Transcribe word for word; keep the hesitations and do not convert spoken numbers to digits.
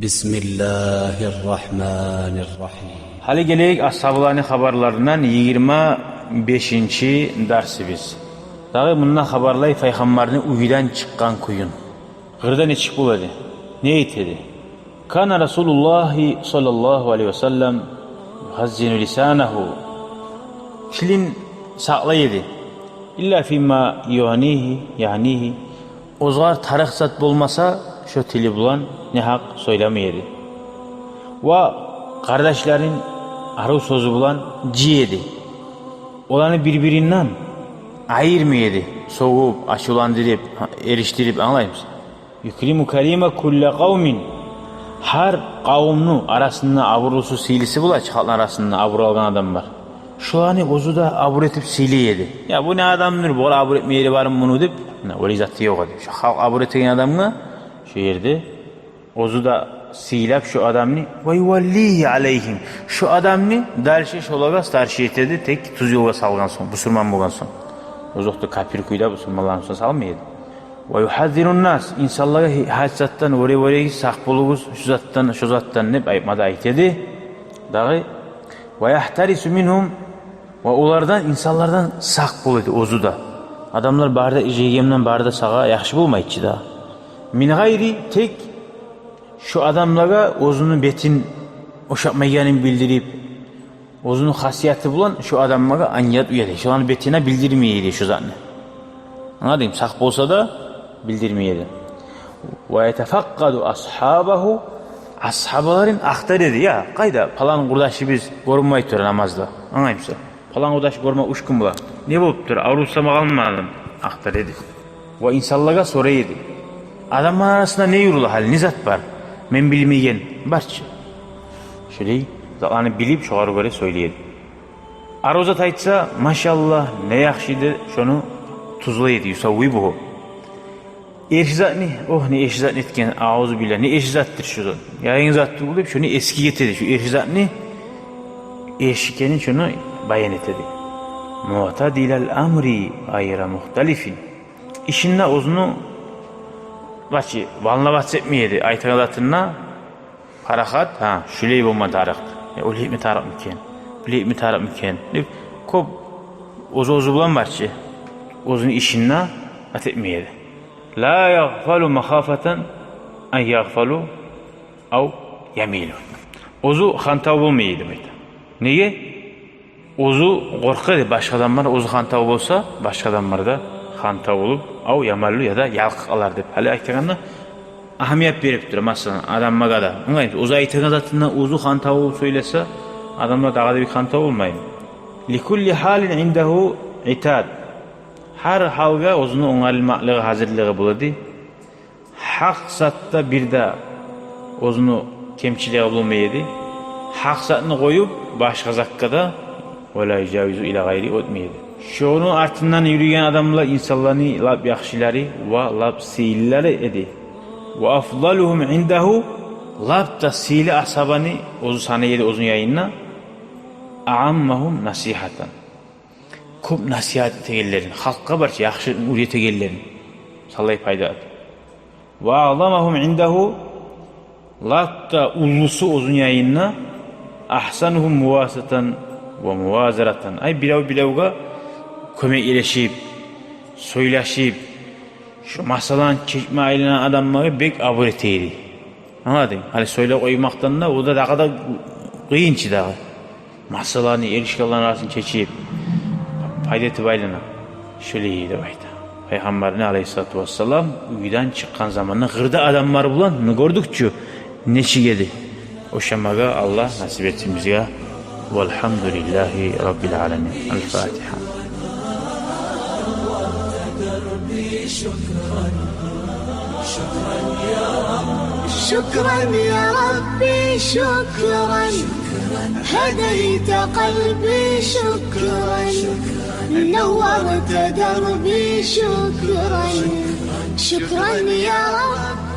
بسم الله الرحمن الرحيم. Гьали гелейик асгьабаланы хабарларындан, йигирма бешинчи дарсыбыз. Дагъы мунда хабарлай пайхаммарны уьйден чыкъгъан кююн. Къырда нечик бола эди? Не эте эди? كان رسول الله صلى الله عليه وسلم يخزن لسانه. Тилин сакълай эди. إلا فيما يعنيه، يعنيه. Оьзгъар тарыкъ зат болмаса, шо тили булан негьакъ сёйлемей эди. Ва къардашларын арив сёзю булан жыя эди. Оланы бир-биринден айырмай эди. Сёгюп, ачувландырып, эришдирип, англаймысыз? يكرم كريم كل قوم. Гьар къавумну арасында абурлусу, сыйлысы бола чы, халкъны арасында абур алгъан адам бар. Шоланы оьзю де абур этип сыйлай эди. Я, бу не адамдыр, бугъар абур этмей ери бармы муну деп, муна, олай заты ёкъ эди. Шо халкъ абур этеген адамгъа шо ерде оьзю де сыйлап шо адамны, ويوليه عليهم. Шо адамны дальше шолагъа старший эте эди, тек тюз ёлгъа салгъан сонг, бусурман болгъан сонг. Озокъда, капир кюйде бусурманланы сонг салмай эди. ويحذر الناس, инсанлагъа гьа-, гьар затдан, оьре-оьре сакъ болугъуз, шу затдан, шу затдан деп айтма да айта эди. Дагъы, ويحترس منهم, ва олардан, инсанлардан сакъ бола эди оьзю де. Адамлар бары да жыйгъандан бары да сагъа яхшы болмай чы да. من غير, тек шо адамлагъа оьзюню бетин ошатмайгъанын билдирип, оьзюню хасияты булан шо адамлагъа анят уьй эди. Шоланы бетине билдирмей эди шо затны. Англадынг? Сакъ болса да, билдирмей эди. ويتفقد أصحابه, асгьабаларын ахтара эди. Я, къайда палан къурдашыбыз гёрюнмей тура намазда? Англаймысыз? Палан къурдаш гёрме уьч гюн бола. Не болуп тура? Авруп сама къалмадымы? Ахтара эди. Ва инсанлагъа сорай эди. Адамланы арасында не юрюле гьали, не зат бар? Мен билмеген бар чы. Шолай затланы билип, шогъар гёре сёйлей эди. Арив зат айтса, машаллагь, не яхшы деп, шону тюзлей эди, يصوبه. Эрши затны, огь, не эрши затны этген, аузу биллагь, не эрши затдыр шу зат. Яйгъан зат тюгюл деп, шону эсгик эте эди, шу эрши затны, эрши экенин шону баян эте эди. معتدل الأمر غير مختلف. Ишинде оьзюню, бачы, волноваться этмей эди, айтагъан затында парахат, гьа, шулай болма тарыкъ. Я, олай этме тарыкъмы экен, булай этме тарыкъмы экен деп, кёп оьз-оьзю булан бар чы, оьзюню ишинде зат этмей эди. لا يغفل مخافة أن يغفل أو يميل. Оьзю хантав болмай эди деп айта. Неге? Оьзю къоркъа эди, башгъа адамлар, оьзю хантав болса, башгъа адамлар да хантав болуп, أو يمل, яда ялкъып къалар деп. Гьали айтагъанда, агьамият берип тура, масала, адамлагъа да. Англаймысыз? Оьзю айтагъан затында оьзю хантав болуп сёйлесе, адамлар дагъы да бир хантав болмаймы? لكل حال عنده عتاد. Гьар гьалгъа оьзюню онгарылмакълыгъы, гьазирлиги бола эди. Гьакъ затда бир де оьзюню кемчилиги болмай эди. Гьакъ затны къоюп, башгъа затгъа да, ولا يجاوز إلى غيره, оьтмей эди. Шону артындан юрюген адамлар инсанланы лап яхшылары ва лап сыйлылары эди. وأفضلهم عنده, лап да сыйлы асгьабаны оьзю санай эди оьзюню янында, أعمهم نصيحة. Кёп насигьат этегенлерин, халкъгъа барча яхшылыкъны уьйретегенлерин, салай пайда эте. وأعظمهم عنده, лап да уллусу оьзюню янында, أحسنهم مواساة ومؤازرة. Ай, бирев-биревге кёмеклешип, сёйлешип, шо масъаланы чечме айланагъан адамлагъа бек абур эте эди. Англадынг? Гьали сёйлеп къоймакъдан да, о да дагъы да къыйын чы дагъы. Масъаланы, эришгенлени арасын чечип, пайда этип айлана. Шолай деп айта. Пайхаммарны, алайгьиссалату вассалам, уьйден чыкъгъан заманда къырда адамлар булан, муну гёрдюк чю, нечик эди. Ошамагъа Аллагь насип этсин бизге. والحمد لله رب العالمين. الفاتحة. شكرا يا ربي، شكرا. هديت قلبي، شكرا. نورت دربي، شكرا. شكرا يا رب.